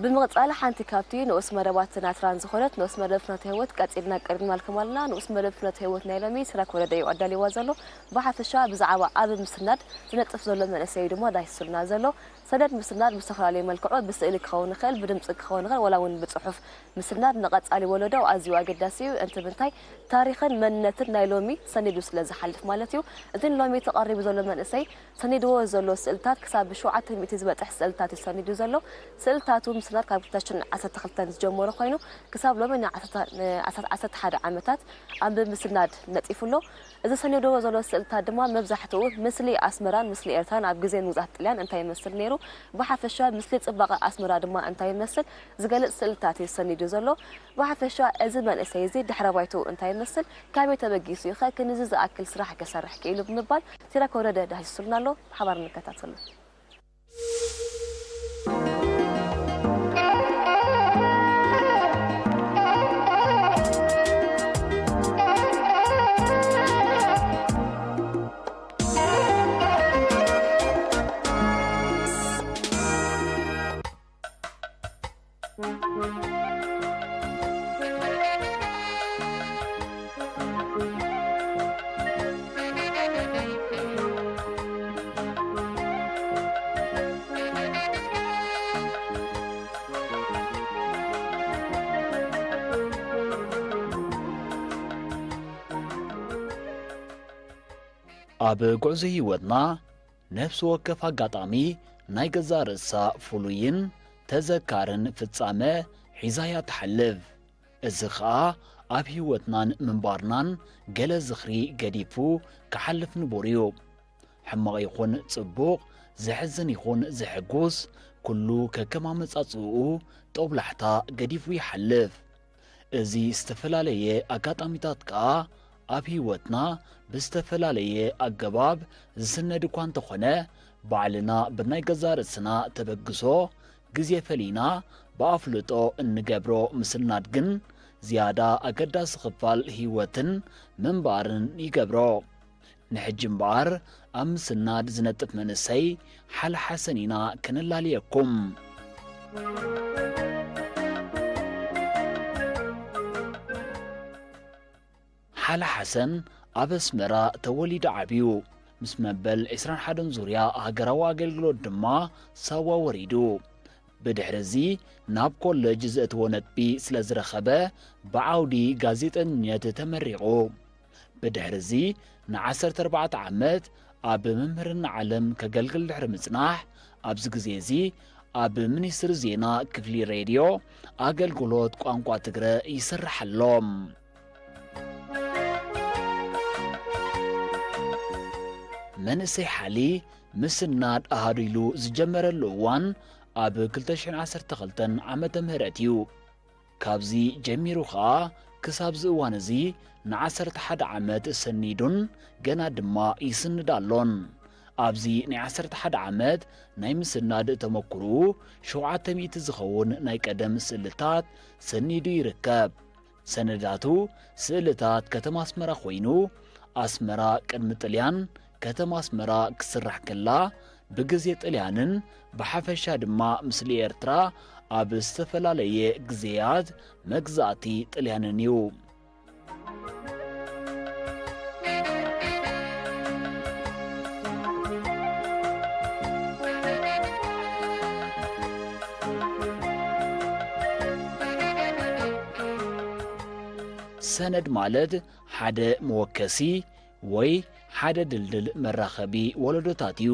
ብምቕጻል ሓንቲ ካብቲ ንኡስ መደባት ናትራን ዝኾነት ንኡስ መደብ ፍኖተ ህይወት ቀጺልና ቀሪብናልኩም ኣለና። ንኡስ መደብ ፍኖተ ህይወት ናይ ሎሚ ሲራክ ወረደ እዩ ኣዳልይዋ ዘሎ። ብሓፈሻ ብዛዕባ ኣብ ምስናድ ዝነጥፍ ዘሎ መንእሰይ እዩ ድማ ዳሂሱልና ዘሎ። ሰነድ ምስናድ ብዝተፈላለየ መልክዑ ብስእሊ ክኸውን ይኽእል፣ ብድምጺ ክኸውን ይኽእል፣ ዋላ እውን ብጽሑፍ። ምስናድ ንቐጻሊ ወለዶ ኣዝዩ ኣገዳሲ እዩ። እንትምንታይ ታሪኽን መንነትን ናይ ሎሚ ሰኒዱ ስለ ዝሓልፍ ማለት እዩ። እዚ ንሎሚ ተቐሪቡ ዘሎ መንእሰይ ሰኒድዎ ዘሎ ስእልታት ክሳብ ብ ሸውዓተ ሚእቲ ዝበጽሕ ስእልታት እዩ ሰኒዱ ዘሎ። ስእልታቱ ምስናድ ካብ ክልተ ሽሕን ዓሰርተ ክልተን ዝጀመረ ኮይኑ ክሳብ ሎሚ ን ዓሰርተ፣ ን ዓሰርተ፣ ዓሰርተ ሓደ ዓመታት ኣብ ምስናድ ነጢፉ ኣሎ። እዚ ሰኒድዎ ዘሎ ስእልታት ድማ መብዛሕትኡ ምስሊ ኣስመራን ምስሊ ኤርትራን ኣብ ግዜ ምግዛእቲ ጥልያን እንታይ ይመስል ነይሩ፣ ብሓፈሻ ምስሊ ጽባቐ ኣስመራ ድማ እንታይ ይመስል ዝገልጽ ስእልታት እዩ ሰኒዱ ዘሎ። ብሓፈሻ እዚ መንእሰይ እዚ ድሕረ ባይትኡ እንታይ ይመስል፣ ካበይ ተበጊሱ እዩ ኸ ክንዚ ዝኣክል ስራሕ ክሰርሕ ክኢሉ ብምባል ሲራክ ወረደ ዳሂሱልና ኣሎ። ብሓባር ንከታተሎ። ኣብ ጉዕዞ ህይወትና፣ ነፍሲ ወከፍ ኣጋጣሚ ናይ ገዛእ ርእሳ ፍሉይን ተዘካርን ፍጻመ ሒዛ እያ ትሓልፍ። እዚ ኸኣ ኣብ ህይወትናን ምንባርናን ገለ ዝኽሪ ገዲፉ ክሓልፍ ንቡር እዩ። ሕማቕ ይኹን ጽቡቕ፣ ዘሕዝን ይኹን ዘሐጉስ፣ ኩሉ ከከም ኣመጻጽእኡ ጦብላሕታ ገዲፉ ይሓልፍ። እዚ ዝተፈላለየ ኣጋጣሚታት ከኣ ኣብ ህይወትና ብዝተፈላለየ ኣገባብ ዝስነድ እኳ እንተኾነ፣ ባዕልና ብናይ ገዛእ ርእስና ተበግሶ ግዜ ፈሊና ብኣፍልጦ እንገብሮ ምስናድ ግን ዝያዳ ኣገዳሲ ክፋል ህይወትን ምንባርን ይገብሮ። ንሕጂ እምበኣር ኣብ ምስናድ ዝነጥፍ መንእሰይ ሓለ ሓሰን ኢና ከነላልየኩም። ሓለ ሓሰን ኣብ ኣስመራ ተወሊዱ ዓብዩ። ምስ መበል ዕስራን ሓደን ዙርያ ሃገራዊ ኣገልግሎት ድማ ሳዋ ወሪዱ። ብድሕሪ እዚ ናብ ኮለጅ ዘእትዎ ነጥቢ ስለ ዝረኸበ ብዓውዲ ጋዜጠኝነት ተመሪቑ። ብድሕሪ እዚ ንዓሰርተ ኣርባዕተ ዓመት ኣብ ምምህርና ዓለም ከገልግል ድሕሪ ምጽናሕ፣ ኣብዚ ግዜ እዚ ኣብ ሚኒስትሪ ዜና ክፍሊ ሬድዮ ኣገልግሎት ቋንቋ ትግረ ይሰርሕ ኣሎ። መንእሰይ ሓሊ ምስናድ ኣሃዱ ኢሉ ዝጀመረሉ እዋን ኣብ ክልተ ሽሕን ዓሰርተ ክልተን ዓመተ ምህረት እዩ። ካብዚ ጀሚሩ ኸኣ ክሳብዚ እዋን እዚ ንዓሰርተ ሓደ ዓመት ሰኒዱን ገና ድማ ይስንድ ኣሎን። ኣብዚ ናይ ዓሰርተ ሓደ ዓመት ናይ ምስናድ ተመኩርኡ ሸውዓተ ሚእቲ ዝኸውን ናይ ቀደም ስእልታት ሰኒዱ ይርከብ። ሰነዳቱ ስእልታት ከተማ ኣስመራ ኮይኑ፣ ኣስመራ ቅድሚ ጥልያን ከተማ ኣስመራ ክትስራሕ ከላ፣ ብግዜ ጥልያንን ብሓፈሻ ድማ ምስሊ ኤርትራ ኣብ ዝተፈላለየ ግዜያት መግዛእቲ ጥልያንን እዩ። ሰነድ ማለት ሓደ መወከሲ ወይ ሓደ ድልድል መራኸቢ ወለዶታት እዩ።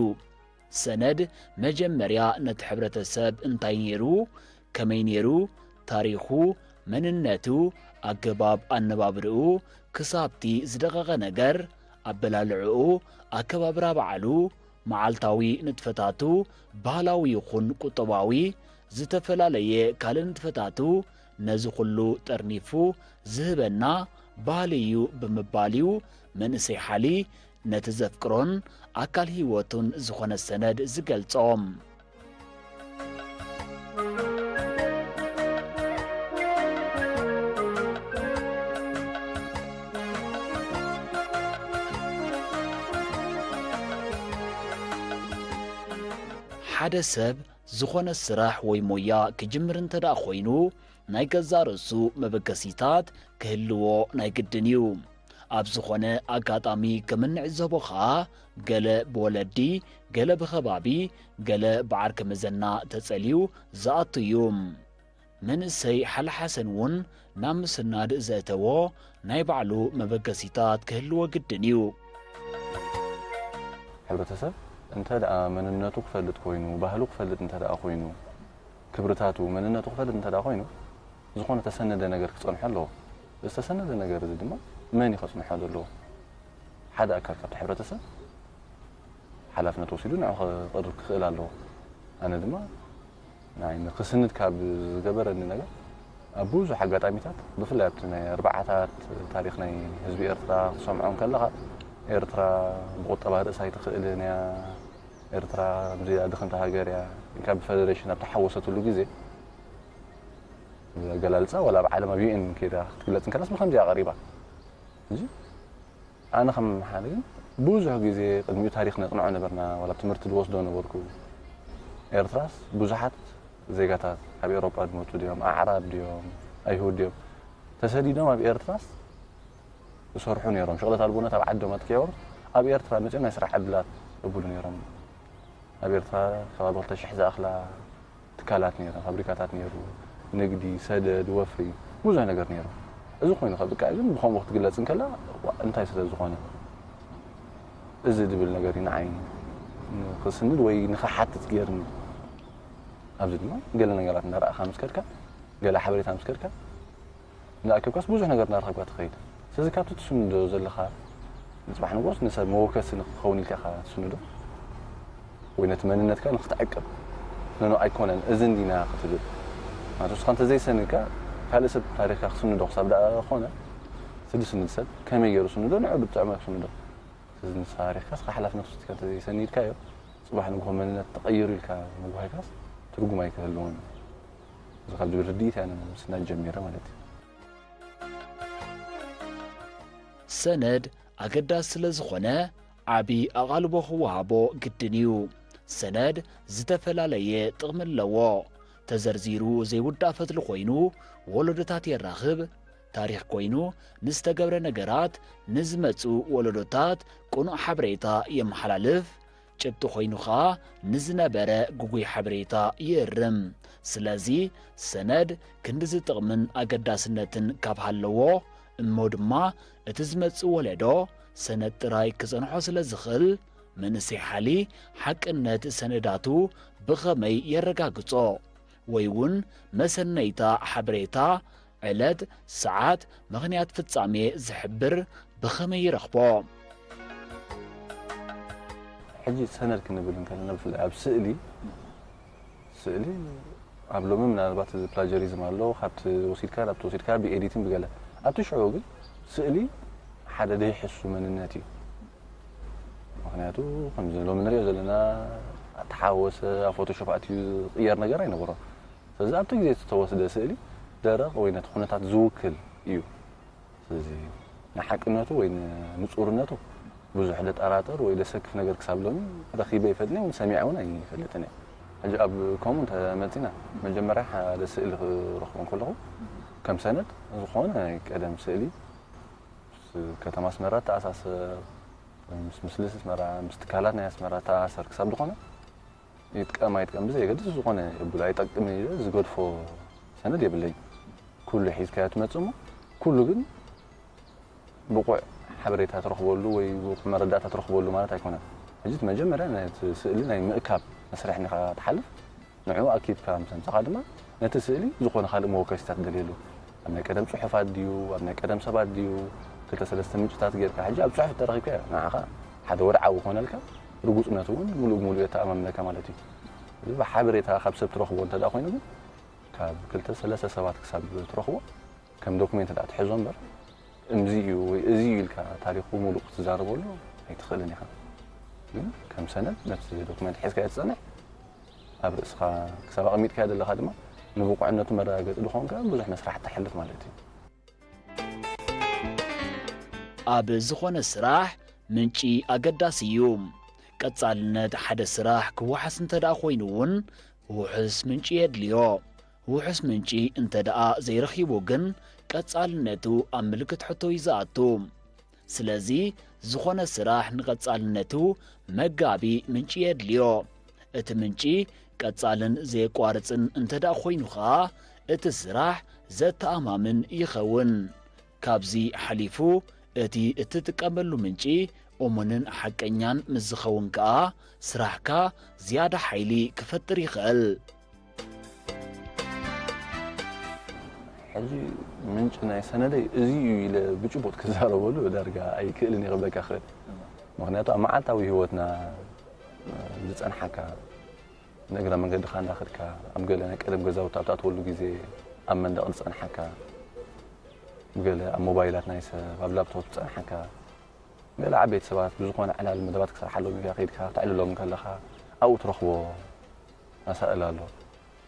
ሰነድ መጀመርያ ነቲ ሕብረተሰብ እንታይ ነይሩ፣ ከመይ ነይሩ፣ ታሪኹ፣ መንነቱ፣ ኣገባብ ኣነባብርኡ፣ ክሳብቲ ዝደቐቐ ነገር፣ ኣበላልዕኡ፣ ኣከባብራ በዓሉ፣ መዓልታዊ ንጥፈታቱ፣ ባህላዊ ይኹን ቁጠባዊ፣ ዝተፈላለየ ካልእ ንጥፈታቱ፣ ነዚ ኩሉ ጠርኒፉ ዝህበና ባህሊ እዩ ብምባል እዩ መንእሰይ ሓሊ ነቲ ዘፍቅሮን ኣካል ህይወቱን ዝኾነ ሰነድ ዝገልጾ። ሓደ ሰብ ዝኾነ ስራሕ ወይ ሞያ ክጅምር እንተ ደኣ ኮይኑ፣ ናይ ገዛእ ርእሱ መበገሲታት ክህልዎ ናይ ግድን እዩ። ኣብ ዝኾነ ኣጋጣሚ ከም እንዕዘቦ ኸኣ፣ ገለ ብወለዲ፣ ገለ ብኸባቢ፣ ገለ ብዓርኪ መዘና ተጸልዩ ዝኣቱ እዩ። መንእሰይ ሓልሓሰን እውን ናብ ምስናድ ዘእተዎ ናይ ባዕሉ መበገሲታት ክህልዎ ግድን እዩ። ሕብረተሰብ እንተ ደኣ መንነቱ ክፈልጥ ኮይኑ፣ ባህሉ ክፈልጥ እንተ ደኣ ኮይኑ፣ ክብርታቱ፣ መንነቱ ክፈልጥ እንተ ደኣ ኮይኑ፣ ዝኾነ ተሰነደ ነገር ክጸንሖ ኣለዎ። እዚ ተሰነደ ነገር እዚ ድማ መን እዩ ከጽንሖ ዘለዎ? ሓደ ኣካል ካብቲ ሕብረተሰብ ሓላፍነት ወሲዱ ንዕኡ ከቕርብ ክኽእል ኣለዎ። ኣነ ድማ ንዓይ ንክስንድ ካብ ዝገበረኒ ነገር፣ ኣብ ብዙሕ ኣጋጣሚታት፣ ብፍላይ ኣብቲ ናይ ኣርባዓታት ታሪኽ ናይ ህዝቢ ኤርትራ ክትሰምዖ እንከለኻ፣ ኤርትራ ብቁጠባ ርእሳ ኣይትኽእልን እያ፣ ኤርትራ ከምዚኣ ድኽምቲ ሃገር እያ ኢልካ ብፈደረሽን ኣብ ተሓወሰትሉ ግዜ፣ ኣገላልጻ ዋላ ኣብ ዓለም ኣብ ዩ ኤን ከይዳ ክትግለጽ እንከላስ ብኸምዚኣ ቀሪባ። ሕጂ ኣነ ከም ሓደ ግን ብዙሕ ግዜ ቅድሚኡ ታሪኽ ነጽንዖ ነበርና፣ ዋላ ኣብ ትምህርቲ ዝወስዶ ነበርኩ። ኤርትራስ ብዙሓት ዜጋታት ካብ ኤውሮጳ ዝመጹ ድዮም፣ ኣዕራብ ድዮም፣ ኣይሁድ ድዮም፣ ተሰዲዶም ኣብ ኤርትራስ ይሰርሑ ነይሮም። ሸቕለት ኣልቦነት ኣብ ዓዶም ኣጥቂዖም ኣብ ኤርትራ መጺኦም ናይ ስራሕ ዕድላት የብሉ ነይሮም። ኣብ ኤርትራ ከባቢ ክልተ ሽሕ ዝኣኽላ ትካላት ነይረን፣ ፋብሪካታት ነይሩ፣ ንግዲ፣ ሰደድ፣ ወፍሪ፣ ብዙሕ ነገር ነይሩ። እዚ ኮይኑ ከብቅዕ ግን ብኸምኡ ክትግለጽ እንከላ፣ ዋ፣ እንታይ ስለ ዝኾነ እዚ ዝብል ነገር እዩ ንዓይ ንኽስንድ ወይ ንኽሓትት ገይርኒ። ኣብዚ ድማ ገለ ነገራት እንዳረኣኻ ምስ ከድካ፣ ገለ ሓበሬታ ምስ ከድካ፣ እንዳኣከብካስ ብዙሕ ነገር እንዳረኸብካ ትኸይድ። ስለዚ ካብቲ ትስንዶ ዘለኻ ንጽባሕ ንግሆስ ንሰብ መወከሲ ንክኸውን ኢልካ ኢኻ ትስንዶ ወይ ነቲ መንነትካ ንክትዕቅብ ነኖ ኣይኮነን እዚ እንዲና ክትብል ማለት ንስኻ እንተዘይሰኒድካ ካልእ ሰብ ታሪኽካ ክስንዶ ክሳብ ደኣ ኮነ እቲ ዝስንድ ሰብ ከመይ ገይሩ ስንዶ ንዑ ብጥዕመ ክስንዶ እዚ ንስኻ ታሪኽካ ስኻ ሓላፍነት ወሲድካ እንተዘይሰኒድካዮ ጽባሕ ንግሆ መንነት ተቐይሩ ኢልካ ምጉሃይካስ ትርጉም ኣይክህልዎን እዩ። እዚ ካብ ዝብል ርድኢት እያ ምስናድ ጀሚረ ማለት እዩ። ሰነድ ኣገዳሲ ስለ ዝኾነ ዓቢ ኣቓልቦ ክወሃቦ ግድን እዩ። ሰነድ ዝተፈላለየ ጥቕሚ ኣለዎ። ተዘርዚሩ ዘይውዳእ ፈትሊ ኮይኑ ወለዶታት የራኽብ። ታሪኽ ኮይኑ ንዝተገብረ ነገራት ንዝመጹ ወለዶታት ቅኑዕ ሓበሬታ የመሓላልፍ። ጭብጢ ኮይኑ ኸኣ ንዝነበረ ግጉይ ሓበሬታ ይእርም። ስለዚ ሰነድ ክንድዚ ጥቕምን ኣገዳስነትን ካብ ሃለዎ እሞ ድማ እቲ ዝመጽእ ወለዶ ሰነድ ጥራይ ክጸንሖ ስለ ዝኽእል መንእሰይ ሓሊ ሓቅነት ሰነዳቱ ብኸመይ የረጋግጾ? ወይ እውን መሰነይታ ሓበሬታ ዕለት፣ ሰዓት፣ ምኽንያት ፍጻሜ ዝሕብር ብኸመይ ይረኽቦ? ሕጂ ሰነድ ክንብል እንከለና ብፍላይ ኣብ ስእሊ ስእሊ ኣብ ሎሚ ምናልባት እዚ ፕላጀሪዝም ኣሎ ካብቲ ወሲድካ ናብቲ ወሲድካ ብኤዲቲን ብገለ ኣብቲ ሽዑ ግን ስእሊ ሓደ ዘይሕሱ መንነት እዩ ምክንያቱ ከምዚ ሎሚ ንሪኦ ዘለና ኣተሓወሰ ኣብ ፎቶሾፕ ኣትዩ ዝቕየር ነገር ኣይነበሮን ስለዚ ኣብቲ ግዜ ዝተወስደ ስእሊ ደረቕ ወይ ነቲ ኩነታት ዝውክል እዩ ስለዚ ንሓቅነቱ ወይ ንንጹርነቱ ብዙሕ ደጠራጥር ወይ ደሰክፍ ነገር ክሳብ ሎሚ ረኺበ ይፈልጥን እውን ሰሚዐ እውን ኣይፈልጥን እየ። ሕጂ ኣብ ከምኡ እንተመጺና መጀመርያ ሓደ ስእሊ ክረኽቦ እንከለኹ ከም ሰነድ ዝኾነ ናይ ቀደም ስእሊ ምስ ከተማ ኣስመራ ተኣሳሰር ወይ ምስ ምስልስ ኣስመራ ምስ ትካላት ናይ ኣስመራ ተኣሳሰር ክሳብ ዝኾነ ይጥቀም ኣይጥቀም ብዘየገድስ ዝኾነ የብሉ ኣይጠቅምን ኢለ ዝገድፎ ሰነድ የብለይን። ኩሉ ሒዝካዮ ትመጽእ እሞ ኩሉ ግን ብቑዕ ሓበሬታ ትረኽበሉ ወይ ብቑዕ መረዳእታ ትረኽበሉ ማለት ኣይኮነን። ሕጂ እቲ መጀመርያ ነቲ ስእሊ ናይ ምእካብ መስርሕ ኢኻ ትሓልፍ። ንዕኡ ኣኪብካ ምስ ኣምጻኻ ድማ ነቲ ስእሊ ዝኾነ ካልእ መወከሲታት ትደልየሉ። ኣብ ናይ ቀደም ጽሑፋት ድዩ፣ ኣብ ናይ ቀደም ሰባት ድዩ፣ ክልተ ሰለስተ ምንጭታት ጌርካ ሕጂ ኣብ ጽሑፍ ተረኺብካዮ ንዓኻ ሓደ ወድዓዊ ክኾነልካ ርጉጽነቱ እውን ምሉእ ብምሉእ የተኣማምነካ ማለት እዩ። እዚ ብሓበሬታ ካብ ሰብ ትረኽቦ እንተ ደኣ ኮይኑ ግን ካብ ክልተ ሰለስተ ሰባት ክሳብ ትረኽቦ ከም ዶኩሜንት ደኣ ትሕዞ እምበር እምዚ እዩ ወይ እዚ እዩ ኢልካ ታሪኹ ሙሉእ ክትዛረበሉ ኣይትኽእልን ኢኻ። ግን ከም ሰነድ ነቲ ዶኩሜንት ሒዝካዮ ትጸንሕ ኣብ ርእስኻ ክሳብ ኣቐሚጥካዮ ዘለኻ ድማ ንብቑዕነቱ መረጋገጺ ዝኾንካ ብዙሕ መስርሕ ተሕልፍ ማለት እዩ። ኣብ ዝኾነ ስራሕ ምንጪ ኣገዳሲ እዩ። ቀጻልነት ሓደ ስራሕ ክወሓስ እንተ ደኣ ኮይኑ እውን ውሑስ ምንጪ የድልዮ። ውሑስ ምንጪ እንተ ደኣ ዘይረኺቡ ግን ቀጻልነቱ ኣብ ምልክት ሕቶ እዩ ዝኣቱ። ስለዚ ዝኾነ ስራሕ ንቐጻልነቱ መጋቢ ምንጪ የድልዮ። እቲ ምንጪ ቀጻልን ዘየቋርጽን እንተ ደኣ ኮይኑ ኸኣ እቲ ስራሕ ዘተኣማምን ይኸውን። ካብዚ ሓሊፉ እቲ እትጥቀመሉ ምንጪ እሙንን ሓቀኛን ምስ ዝኸውን ከኣ ስራሕካ ዝያዳ ሓይሊ ክፈጥር ይኽእል። ሕጂ ምንጪ ናይ ሰነደይ እዚ እዩ ኢለ ብጭቡጥ ክዛረበሉ ዳርጋ ኣይክእልን እየ ክብለካ ክእል። ምክንያቱ ኣብ መዓልታዊ ህይወትና ዝፀንሓካ ንእግረ መንገድኻ እንዳኸድካ ኣብ ገለ ናይ ቀደም ገዛውቲ ኣብ ትኣትወሉ ግዜ ኣብ መንደቕ ዝፀንሓካ ብገለ ኣብ ሞባይላት ናይ ሰብ ኣብ ላፕቶፕ ዝፀንሓካ ገለ ዓበይቲ ሰባት ብዝኾነ ዕላል መደባት ክሰርሓሎም ኢልካ ከይድካ ክተዕልሎም ከለኻ ኣብኡ ትረኽቦ ኣሳእል ኣሎ።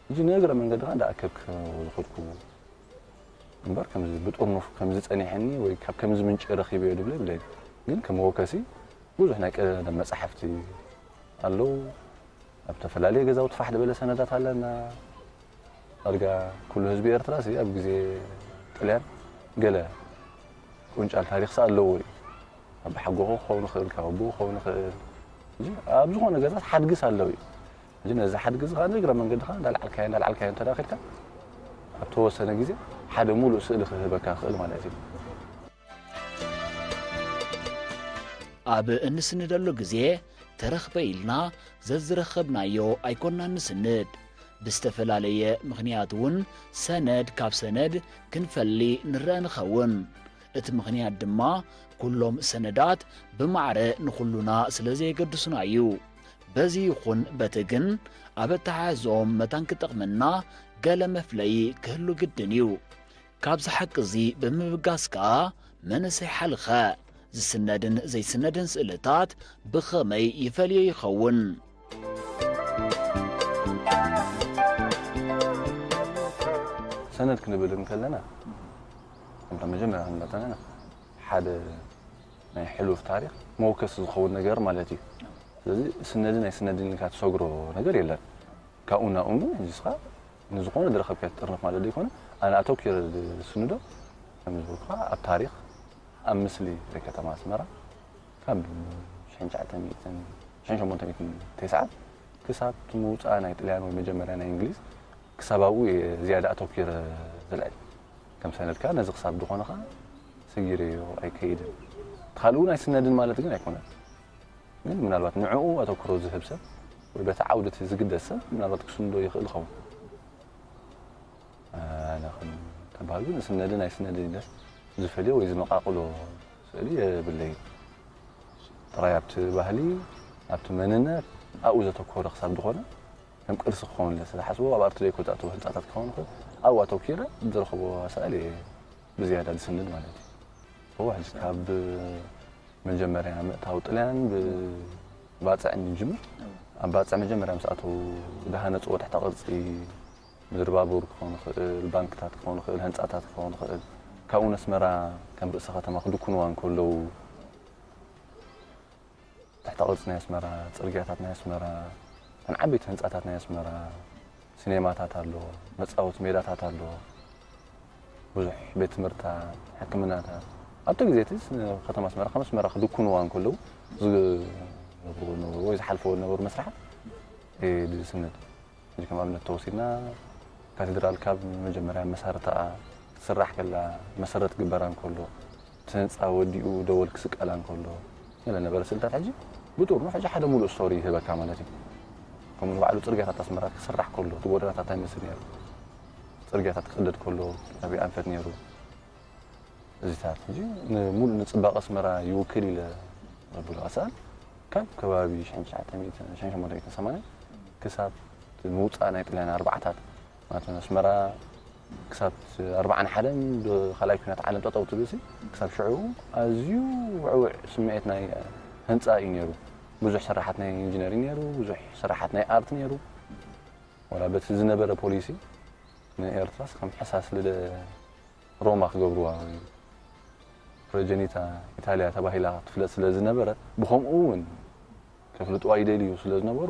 ሕጂ ንእግረ መንገድኻ እንዳኣከብክ ዝኸድኩ እምበር ከምዚ ብጥርኑፍ ከምዚ ጸኒሐኒ ወይ ካብ ከምዚ ምንጪ ረኺበዮ ድብሎ የብለይን። ግን ከም መወከሲ ብዙሕ ናይ ቀደም መጻሕፍቲ ኣለዉ። ኣብ ተፈላለየ ገዛውቲ ፋሕ ዝበለ ሰነዳት ኣለና። ኣርጋ ኩሉ ህዝቢ ኤርትራ ሲ ኣብ ግዜ ጥልያን ገለ ቁንጫል ታሪኽ ሲ ኣለዎ እዩ። ካብ ሓጎኹ ክኸውን ይኽእል፣ ካብ ኣቦኡ ክኸውን ይኽእል። ሕጂ ኣብ ዝኾነ ገዛት ሓድግስ ኣለዉ እዩ። ሕጂ ነዚ ሓድጊ እዚ ከዓ ንእግረ መንገድኻ እንዳልዓልካዮ እንዳልዓልካዮ እንተ ደኣ ከድካ ኣብ ተወሰነ ግዜ ሓደ ሙሉእ ስእሊ ክህበካ ይኽእል ማለት እዩ። ኣብ እንስንደሉ ግዜ ተረኽበ ኢልና ዘዝረኸብናዮ ኣይኮናን ንስንድ። ብዝተፈላለየ ምኽንያት እውን ሰነድ ካብ ሰነድ ክንፈሊ ንረአ ንኸውን። እቲ ምኽንያት ድማ ኩሎም ሰነዳት ብማዕረ ንኹሉና ስለ ዘየገድሱና እዩ። በዚ ይኹን በቲ ግን ኣብ ኣተሓሕዝኦም መታን ክጠቕመና ገለ መፍለዪ ክህሉ ግድን እዩ። ካብዚ ሓቂ እዚ ብምብጋስ ከኣ መንእሰይ ሓልኸ ዝስነድን ዘይስነድን ስእልታት ብኸመይ ይፈልዮ ይኸውን? ሰነድ ክንብል እንከለና ከምታ መጀመርያ ክንበተነና ሓደ ናይ ሕሉፍ ታሪኽ መወከሲ ዝኸውን ነገር ማለት እዩ። ስለዚ ስነድን ኣይስነድን ኢልካ ትሰግሮ ነገር የለን። ካብኡ ናብኡ ሕጂ ንስኻ ንዝኾነ ዝረኸብካዮ ትጥርንፍ ማለት ዘይኮነ ኣነ ኣተኪረ ዝስንዶ ከም ዝበልኩኻ ኣብ ታሪኽ ኣብ ምስሊ ናይ ከተማ ኣስመራ ካብ ሽሕን ትሽዓተ ሚእትን ሽሕን ሸሞንተ ሚእትን ተስዓን ክሳብ እቲ ምውፃእ ናይ ጥልያን ወይ መጀመርያ ናይ እንግሊዝ ክሳብ ኣብኡ እየ ዝያዳ ኣተኪረ ዝልዕል። ከም ሰነድ ከኣ ነዚ ክሳብ ዝኾነ ከኣ ስጊረዮ ኣይከይድን። እቲ ካልእ እውን ኣይስነድን ማለት ግን ኣይኮነን። ግን ምናልባት ንዕኡ ኣተኩሮ ዝህብ ሰብ ወይ በቲ ዓውዲ እቲ ዝግደስ ሰብ ምናልባት ክስንዶ ይኽእል ይኸውን። ኣነ ከም ተባህል ግን ስነድን ኣይስነድን ኢለ ዝፈልዮ ወይ ዝመቃቅሎ ስእሊ የብለይን። ጥራይ ኣብቲ ባህሊ ኣብቲ መንነት ኣብኡ ዘተኮረ ክሳብ ዝኾነ ከም ቅርሲ ክኸውን ኢለ ስለዝሓስቦ ኣብ ኣርት ዴኮ ዝኣተወ ህንፃታት ክኸውን ይኽእል ኣብኡ ኣተኪረ ዝረኽቦ ኣሳእል እየ ብዝያዳ ዝስንድ ማለት እዩ። እወ ሕጂ ካብ መጀመርያ ምእታው ጥልያን ብባፅዕ ንጅምር። ኣብ ባፅዕ መጀመርያ ምስ ኣተው ዝሃነፅዎ ትሕተ ቅርፂ ምድሪ ባቡር ክኸውን ይኽእል፣ ባንክታት ክኸውን ይኽእል፣ ህንፃታት ክኸውን ይኽእል። ካብኡ ነስመራ ከም ርእሰ ከተማ ክድኩንዋ እንከለዉ ትሕተ ቅርፂ ናይ ኣስመራ፣ ፅርግያታት ናይ ኣስመራ፣ እተን ዓበይቲ ህንፃታት ናይ ኣስመራ፣ ሲኔማታት ኣሎ፣ መፃወቲ ሜዳታት ኣሎ፣ ብዙሕ ቤት ትምህርታት፣ ሕክምናታት ኣብቲ ግዜ እቲ ስ- ከተማ ኣስመራ ከም ኣስመራ ክድኩንዋ እንከለዉ ዝገብርዎ ዝነበሩ ወይ ዝሓልፈዎ ዝነበሩ መስርሓት እየ ዝስንድ። ሕጂ ከም ኣብነት ተወሲድና ካቴድራል ካብ መጀመርያ መሰረታኣ ክትስራሕ ከላ መሰረት ክግበራ እንከሎ እቲ ህንፃ ወዲኡ ደወል ክስቀላ እንከሎ ገለ ነበረ ስእልታት ሕጂ ብጥርኑ ሕጂ ሓደ ሙሉእ ስቶሪ ይህበካ ማለት እዩ። ከምኡ ንባዕሉ ፅርግያታት ኣስመራ ክስራሕ ከሎ እቲ ጎደናታት እንታይ መስል ነይሩ፣ ፅርግያታት ክቅደድ ከሎ ኣበይ ኣንፈት ነይሩ፣ እዚታት ሕጂ ንሙሉእ ንፅባቐ ኣስመራ ይውክል ኢለ ዘብሎ ኣሳእል ካብ ከባቢ ሽሕን ትሽዓተ ሚእትን፣ ሽሕን ሸሞንተ ሚእትን ሰማንያን ክሳብ ምውፃእ ናይ ጥልያን ኣርባዓታት ማለት ኣስመራ ክሳብ ኣርባዓን ሓደን ብካልኣይ ኩናት ዓለም ጠጠው ትብል ሲ ክሳብ ሽዑ ኣዝዩ ውዕውዕ ስምዒት ናይ ህንፃ እዩ ነይሩ። ብዙሕ ስራሓት ናይ ኢንጂነሪንግ ነይሩ፣ ብዙሕ ስራሓት ናይ ኣርት ነይሩ። ወላ በቲ ዝነበረ ፖሊሲ ንኤርትራስ ከም ሕሳስ ልደ ሮማ ክገብርዋ ወይ ፕሮጀኒታ ኢታልያ ተባሂላ ትፍለጥ ስለ ዝነበረ ብኸምኡ እውን ከፍልጥዋ ይደልዩ ስለ ዝነበሩ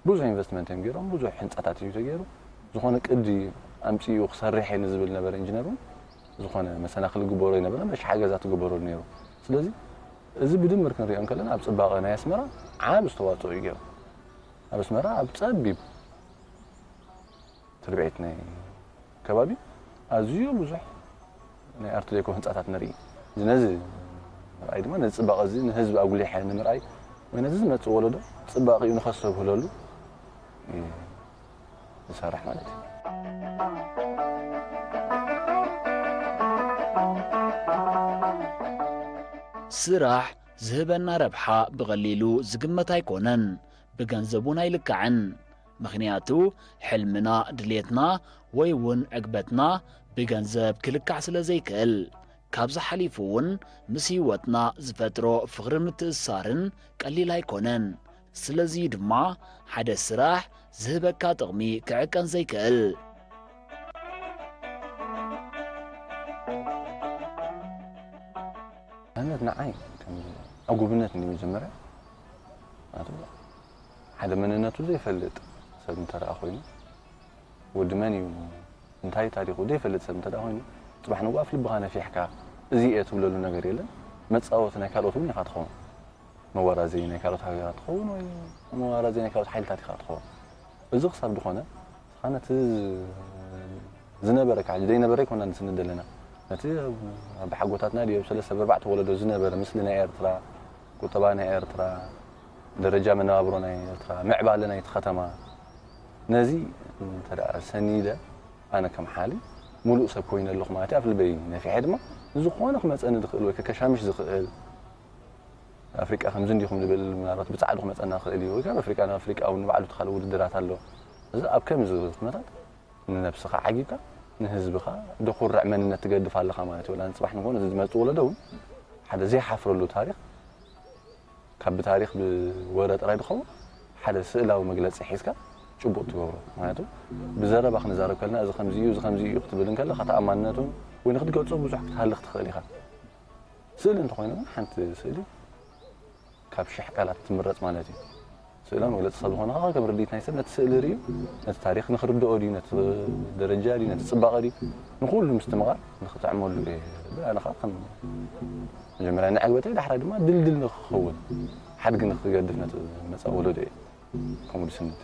ብዙሕ ኢንቨስትመንት እዮም ገይሮም፣ ብዙሕ ህንፃታት እዩ ተገይሩ። ዝኾነ ቅዲ ኣምፅኡ ክሰርሕ እየ ንዝብል ነበረ ኢንጂነር እውን ዝኾነ መሰናኽል ግበሮ ይነበረ፣ መሽ ሓገዛ ትገበረሉ ነይሩ። ስለዚ እዚ ብድምር ክንሪኦ እንከለና ኣብ ፅባቐ ናይ ኣስመራ ዓብ ዝተዋፅኦ እዩ ገይሩ። ኣብ ኣስመራ ኣብ ፀቢብ ትርብዒት ናይ ከባቢ ኣዝዩ ብዙሕ ናይ ኣርት ዴኮ ህንፃታት ንርኢ። ነዚ ምርኣይ ድማ ነዚ ፅባቐ እዚ ንህዝቢ ኣጉሊሐ ንምርኣይ ወይ ነዚ ዝመፅእ ወለዶ ፅባቐኡ ንኸስተብህለሉ እዩ ዝሰርሕ ማለት እዩ። ስራሕ ዝህበና ረብሓ ብቐሊሉ ዝግመት ኣይኮነን፣ ብገንዘብ እውን ኣይልካዕን። ምኽንያቱ ሕልምና፣ ድሌትና ወይ እውን ዕግበትና ብገንዘብ ክልካዕ ስለ ዘይክእል፣ ካብዚ ሓሊፉ እውን ምስ ህይወትና ዝፈጥሮ ፍቕሪ ምትእስሳርን ቀሊል ኣይኮነን። ስለዚ ድማ ሓደ ስራሕ ዝህበካ ጥቕሚ ክዕቀን ዘይክእል። እምነት ንዓይ ከም ዕጉብነት እንዲ መጀመርያ ናቱ ሓደ መንነቱ ዘይፈልጥ ሰብ እንተረኣ ኮይኑ ወዲ መን እዩ እንታይ ታሪኹ ዘይፈልጥ ሰብ እንተደኣ ኮይኑ ጽባሕ ንግሆ ኣፍ ልብኻ ነፊሕካ እዚ እየ ትብለሉ ነገር የለን። መጻወቲ ናይ ካልኦት እውን ኢኻ ትኸውን። መወራዘይ ናይ ካልኦት ሃገራት ትኸውን ወይ መወራዘይ ናይ ካልኦት ሓይልታት ኢኻ ትኸውን። እዚ ክሳብ ዝኾነ ንስኻ ነቲ ዝነበረካ ሕጂ ዘይነበረ ኣይኮና ንስንድ ኣለና ነቲ ኣባሓጎታትና ድዮ ሰለስተ ብኣርባዕተ ወለዶ ዝነበረ ምስሊ ናይ ኤርትራ ቁጠባ ናይ ኤርትራ ደረጃ መነባብሮ ናይ ኤርትራ ምዕባለ ናይቲ ከተማ ነዚ እንተ ሰኒደ ኣነ ከም ሓሊ ሙሉእ ሰብ ኮይኑ ኣለኹ ማለት ኣብ ልበይ ነፊሐ ድማ ዝኾነ ክመፀኒ ዝኽእል ወይ ከከሻምሽ ዝኽእል ኣፍሪቃ ከምዚ እንዲኹም ዝብል ምናልባት ብፃዕዱ ክመፀና ክእል እዩ ወይ ካብ ኣፍሪቃ ናብ ኣፍሪቃ እውን ንባዕሉ ተካል ውድድራት ኣሎ እዚ ኣብ ከምዚ ኩነታት ንነብስኻ ዓጊብካ ንህዝብኻ ደኹርዕ መንነት ትገድፍ ኣለኻ ማለት እዩ። ወላ ንፅባሕ ንኾነ እዚ ዝመፅእ ወለዶ እውን ሓደ ዘይሓፍረሉ ታሪኽ ካብ ብታሪኽ ብወረ ጥራይ ዝኸውን ሓደ ስእላዊ መግለፂ ሒዝካ ጭቡጥ ትገብሮ። ምክንያቱ ብዘረባ ክንዛረብ ከለና እዚ ከምዚ እዩ እዚ ከምዚ እዩ ክትብል እንከለካ ተኣማንነቱ ወይ ንክትገልፆ ብዙሕ ክትሃልኽ ትኽእል ኢኻ። ስእሊ እንተኾይኑ ግን ሓንቲ ስእሊ ካብ ሽሕ ቃላት ትምረፅ ማለት እዩ። ስእላዊ መግለፂ ሰብ ዝኾነ ከዓ ከም ርድኢት ናይ ሰብ ነቲ ስእሊ ርእዩ ነቲ ታሪኽ ንክርድኦ ድዩ ነቲ ደረጃ ድዩ ነቲ ፅባቐ ድዩ ንኩሉ ምስትምቓር ንክጥዕመሉ እየ። ኣነ ከዓ ከም መጀመርያ ንዕግበተይ ዳሕራይ ድማ ድልድል ንክኸውን ሓድጊ ንክገድፍ ነቲ መፃእ ወለዶ እየ ከምኡ ዝስምት።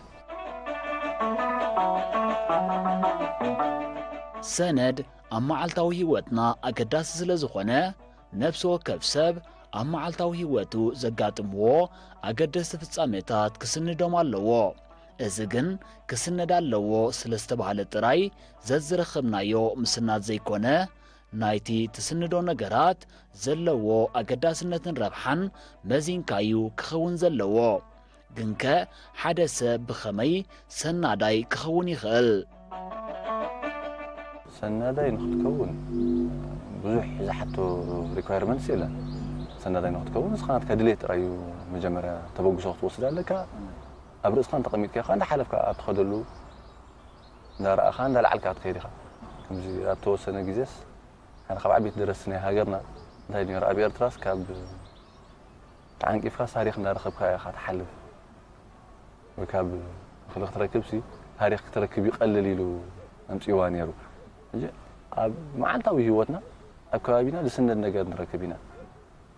ሰነድ ኣብ መዓልታዊ ህይወትና ኣገዳሲ ስለ ዝኾነ ነፍሲ ወከፍ ሰብ ኣብ መዓልታዊ ህይወቱ ዘጋጥምዎ ኣገደስቲ ፍጻሜታት ክስንዶም ኣለዎ። እዚ ግን ክስነድ ኣለዎ ስለ ዝተባህለ ጥራይ ዘዝረኸብናዮ ምስናድ ዘይኮነ ናይቲ ትስንዶ ነገራት ዘለዎ ኣገዳስነትን ረብሓን መዚንካዩ ክኸውን ዘለዎ። ግንከ ሓደ ሰብ ብኸመይ ሰናዳይ ክኸውን ይኽእል? ሰናዳይ ንክትከውን ብዙሕ ዝሓቶ ሪኳርመንትስ የለን። ሰናዳይ ንክትከውን ንስኻ ናትካ ድሌት ጥራይ እዩ። መጀመርያ ተበግሶ ክትወስድ ኣለካ። ኣብ ርእስኻ እንተቐሚጥካ ኢኻ እንዳሓለፍካ ኣብ ትኸደሉ እንዳረኣኻ እንዳለዓልካ ትኸይድ ኢኻ። ከምዚ ኣብ ተወሰነ ግዜስ ሓደ ካብ ዓበይቲ ደረስቲ ናይ ሃገርና እንታይ ነይሩ ኣብ ኤርትራስ ካብ ተዓንቂፍካ ታሪኽ እንዳረኸብካ ኢኻ ትሓልፍ። ወይ ካብ እኽሊ ክትረክብ ሲ ታሪኽ ክትረክብ ይቐልል ኢሉ ኣምፅዋ ነይሩ። ሕጂ ኣብ መዓልታዊ ህይወትና ኣብ ከባቢና ዝስነድ ነገር ንረክብ ኢና።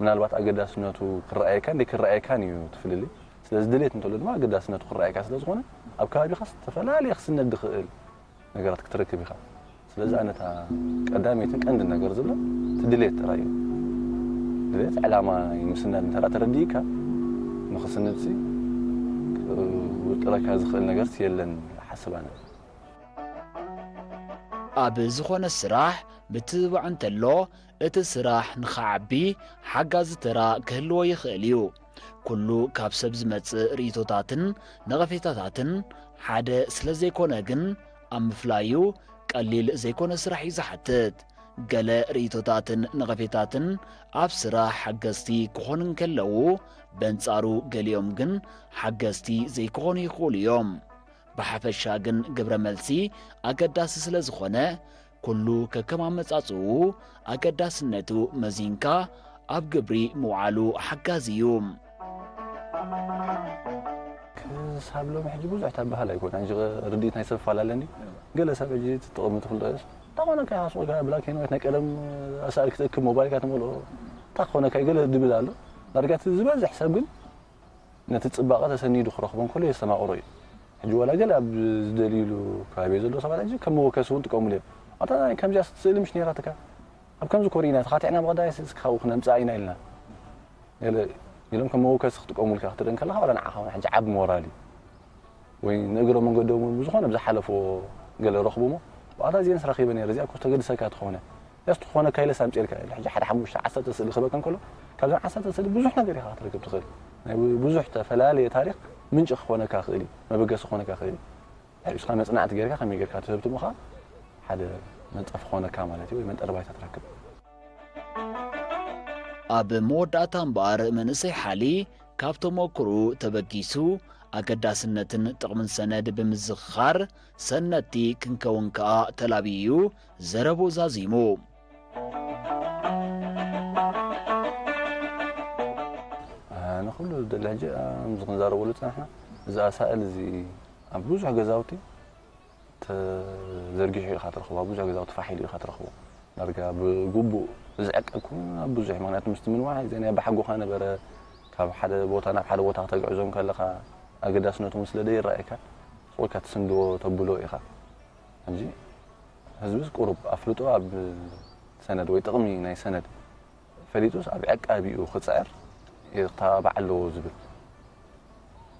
ምናልባት ኣገዳስነቱ ክረኣየካን ዘይክረኣየካን እዩ እቲ ፍልልይ። ስለዚ ድሌት እንተሎ ድማ ኣገዳስነቱ ክረኣየካ ስለ ዝኾነ ኣብ ከባቢኻ ዝተፈላለየ ክስነድ ዝኽእል ነገራት ክትረክብ ኢኻ። ስለዚ ኣነ እታ ቀዳመይትን ቀንድን ነገር ዝብላ እቲ ድሌት ጥራይ እዩ። ድሌት ዕላማ ምስናድ እንተ ተረዲእካ ንኽስንድሲ ውጥረካ ዝኽእል ነገርስ የለን ሓስብ ኣነ። ኣብ ዝኾነ ስራሕ ምትብባዕ እንተሎ እቲ ስራሕ ንኽዓቢ ሓጋዚ ተራ ክህልዎ ይኽእል እዩ። ኩሉ ካብ ሰብ ዝመጽእ ርእይቶታትን ነቐፌታታትን ሓደ ስለ ዘይኮነ ግን ኣብ ምፍላዩ ቀሊል ዘይኮነ ስራሕ እዩ ዝሓትት። ገለ ርእይቶታትን ነቐፌታትን ኣብ ስራሕ ሓገዝቲ ክኾኑ እንከለዉ በንጻሩ ገሊኦም ግን ሓገዝቲ ዘይክኾኑ ይኽእሉ እዮም። ብሓፈሻ ግን ግብረ መልሲ ኣገዳሲ ስለ ዝኾነ ኩሉ ከከም ኣመጻጽኡ ኣገዳስነቱ መዚንካ ኣብ ግብሪ ምውዓሉ ሓጋዚ እዩ። ሳብ ሎሚ ሕጂ ብዙሕ ተባሃል ኣይኮነ። ሕጂ ርድኢት ናይ ሰብ ፈላለኒ። ገለ ሰብ ሕጂ ትጥቕሚ ትፍልጦ እስ። እንታ ኾነካ ኢኻ ሱቕካ ብላክ ኤንድ ዋይት ናይ ቀደም ኣሳእል ክትእክብ ሞባይልካ ትመልኦ። እንታ ኾነካ ገለ ድብል ኣሎ። ዳርጋ እቲ ዝበዝሕ ሰብ ግን ነቲ ጽባቐ ተሰኒዱ ክረኽቦ እንከሎ የስተማቕሮ እዩ። ሕጂ ዋላ ገለ ኣብ ዝደልዩሉ ከባቢ ዘሎ ሰባት ሕጂ ከም መወከሲ እውን ጥቀሙሉ እዮም። ኣታ ናይ ከምዚኣ ስእሊ ምሽ ነይራትካ። ኣብ ከምዚ ኮሪና ተኻቲዕና ብቐዳይ ስእልስ ካብኡ ክነምጽኣ ኢና ኢልና። ገለ ኢሎም ከም መወከሲ ክጥቀሙልካ ክትርኢ እንከለኻ ዋላ ንዓኻ እውን ሕጂ ዓቢ ሞራል እዩ። ወይ ንእግረ መንገዶም እውን ብዝኾነ ብዝሓለፍዎ ገለ ረኽቡ እሞ ብኣታ እዚአንስ ረኺበ ነይረ፣ እዚኣ እኮ ተገድሰካ ትኾነ። ያስ ትኾነካ ኢለስ ኣምጽኤልካ ኢለ። ሕጂ ሓደ ሓሙሽተ ዓሰርተ ስእሊ ክበካ እንከሎ ካብዘን ዓሰርተ ስእሊ ብዙሕ ነገር ኢኻ ክትረክብ ትኽእል። ናይ ብ-፣ ብዙሕ ተፈላለየ ታሪኽ ምንጪ ክኾነካ ክእል እዩ፣ መበገሲ ክኾነካ ክእል እዩ። ድሕሪኡ እስኻ መጽናዕቲ ጌርካ ከመይ ጌርካ ትህብትም ኢኻ ሓደ መንጸፍ ክኾነካ ማለት እዩ፣ ወይ መንጠሪ ባይታ ትረክብ። ኣብ መወዳእታ እምበኣር መንእሰይ ሓሊ ካብ ተመክሩ ተበጊሱ ኣገዳስነትን ጥቕምን ሰነድ ብምዝኽኻር ሰነድቲ ክንከውን ከኣ ተላብዩ እዩ ዘረብኡ ዛዚሙ። ንኹሉ ደሊ ሕጂ ከምዚ ክንዛረበሉ ዝጸናሕና እዚ ኣሳእል እዚ ኣብ ብዙሕ ገዛውቲ ተዘርጊሑ ኢኻ ትረኽቦ፣ ኣብ ብዙሕ ገዛውቲ ፋሕ ኢሉ ኢኻ ትረኽቦ። ዳርጋ ብግቡእ ዝዕቀብ ኮይኑ ኣብ ብዙሕ፣ ምኽንያቱ ምስቲ ምንዋሕ እዚ ናይ ኣባሓጎኻ ነበረ፣ ካብ ሓደ ቦታ ናብ ሓደ ቦታ ከተግዕዞም ከለኻ ኣገዳስነቱ ስለ ደይረኣየካ ስቕ ኢልካ ትስንድዎ ተብሎ ኢኻ። ሕጂ ህዝብስ ቁሩብ ኣፍልጦ ኣብ ሰነድ ወይ ጥቕሚ ናይ ሰነድ ፈሊጡስ ኣብ ዕቃቢኡ ክጽዕር ይተባባዕ ኣለዎ ዝብል።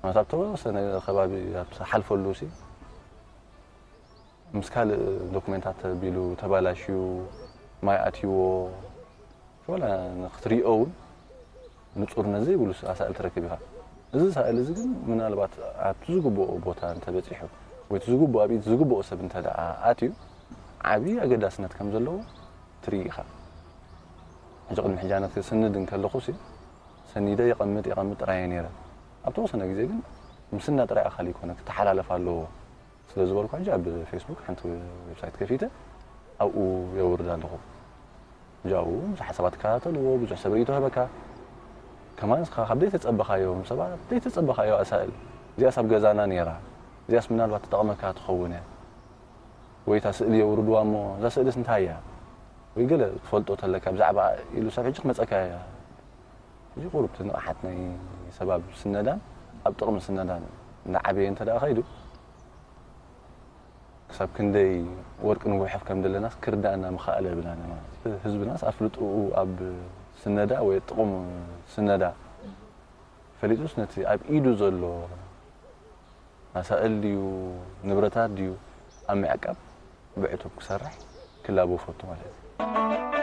ማለት ኣብ ተወሰነ ከባቢ ኣብ ዝሓልፈሉ ሲ ምስ ካልእ ዶኩሜንታት ተቢሉ ተባላሽዩ ማይ ኣትይዎ ወላ ንክትሪኦ እውን ንጹርነት ዘይብሉ ኣሳእል ትረክብ ኢኻ። እዚ ሳእል እዚ ግን ምናልባት ኣብቲ ዝግብኦ ቦታ እንተበጺሑ ወይ እቲ ዝግብኦ ኣብ ኢድ ዝግብኦ ሰብ እንተ ደኣ ኣትዩ ዓቢ ኣገዳስነት ከም ዘለዎ ትርኢ ኢኻ። ሕጂ ቅድሚ ሕጂ ኣነ ክስንድ እንከለኹ ሲ ሰኒደ የቐምጥ የቐምጥ ጥራየ ነይረ። ኣብ ተወሰነ ግዜ ግን ምስና ጥራይ ኣኻል ይኮነ ክተሓላለፍ ኣለዎ። ስለ ዝበልኩ ሕጂ ኣብ ፌስቡክ ሓንቲ ዌብሳይት ከፊተ ኣብኡ የውርድ ኣለኹ። ሕጂ ኣብኡ ብዙሓት ሰባት ይከታተልዎ፣ ብዙሕ ሰብ ርእይቶ ይህበካ። ከማን ንስኻ ካብ ዘይተጸበኻዮም ሰባት ዘይተጸበኻዮ ኣሳእል እዚኣስ ኣብ ገዛና ነይራ፣ እዚኣስ ምናልባት ትጠቕመካ ትኸውን እያ ወይ እታ ስእሊ የውርድዋ እሞ እዛ ስእልስ እንታይ እያ ወይ ገለ ትፈልጦ ተለካ ብዛዕባ ኢሉ ሰብ ሕጂ ክመጸካ እያ። ሕጂ ቁሩብ እቲ ንቕሓት ናይ ሰብ ኣብ ስነዳን ኣብ ጥቕሚ ስነዳን እናዓበየ እንተ ደኣ ኸይዱ ክሳብ ክንደይ ወርቂ ንጉሕፍ ከም ዘለናስ ክርዳእና ምኸኣለ ብላና ማለት እዩ። ህዝብናስ ኣፍልጥኡ ኣብ ስነዳ ወይ ጥቕሙ ስነዳ ፈሊጡስ ነቲ ኣብ ኢዱ ዘሎ ኣሳእል ድዩ ንብረታት ድዩ ኣብ ምዕቃብ ብዕቱብ ክሰርሕ ክላቦ ፈቱ ማለት እዩ።